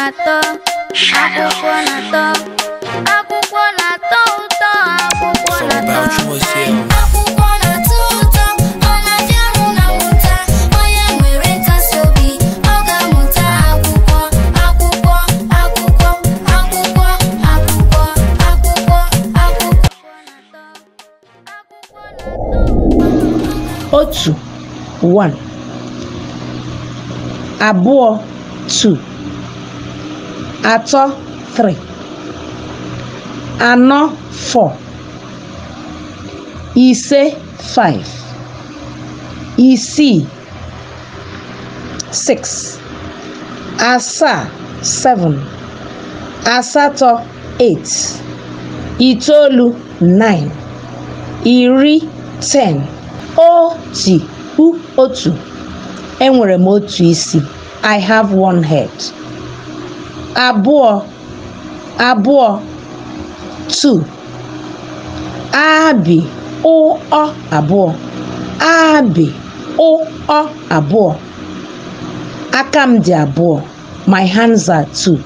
na-atọ, akwụkwọ na-atọ, akwụkwọ na-atọ ụtọ, akwụkwọ na-atọ. Akwụkwọ na-atọ ụtọ, ọ na-adị arụ na mmụta. Onye nwere ntasi obi, ọ ga-amụta akwụkwọ, akwụkwọ, akwụkwọ, akwụkwọ, akwụkwọ, akwụkwọ, akwụkwọ. Otu, 1, abụọ, 2, atọ, 3, anọ, 4, ise, 5, isii, 6, asaa, 7, asatọ, 8, itoolu, 9, iri, 10. Oti u otu. Enwere m otu isi. I have one head. Abụọ, abụọ, 2. Abi ụ ọ abụọ. Abi ụ ọ abụọ. Aka m dị abụọ. My hands are 2.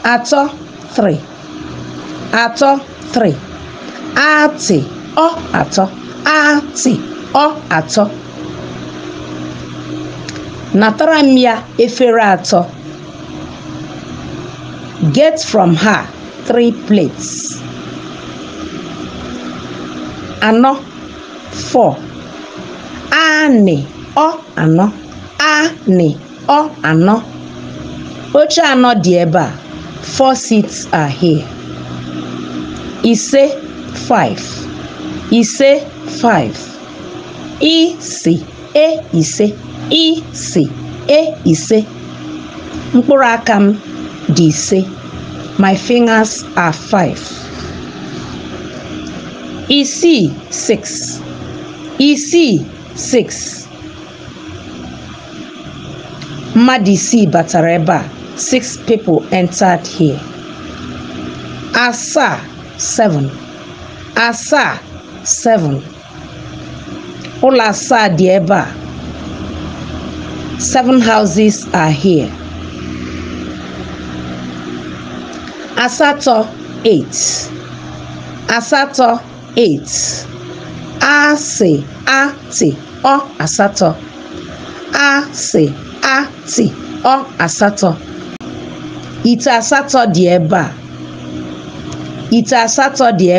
Atọ, 3. Atọ, 3. Atị ọ atọ. Atị ọ atọ. Natara m ya efere atọ. Get from her 3 plates. Anọ, 4. Anị ọ anọ. Anị ọ anọ. Oche anọ dị ebe a. 4 seats are here. Ise, 5. Ise, 5. Isi e ise. Isi e ise. Mkpụrụ aka m dị ise. My fingers are 5. Isii, 6. Isii, 6. Mmadụ isii batara ebe a. 6 people entered here. Asaa, 7. Asaa, 7. Ụlọ asaa dị ebe a. 7 houses are here. Asatọ, 8. Asatọ, 8. Asị, atị, ọ asatọ. Asị, atị, ọ asatọ. Ite asatọ dị ebe a. Ite asatọ dị ebe.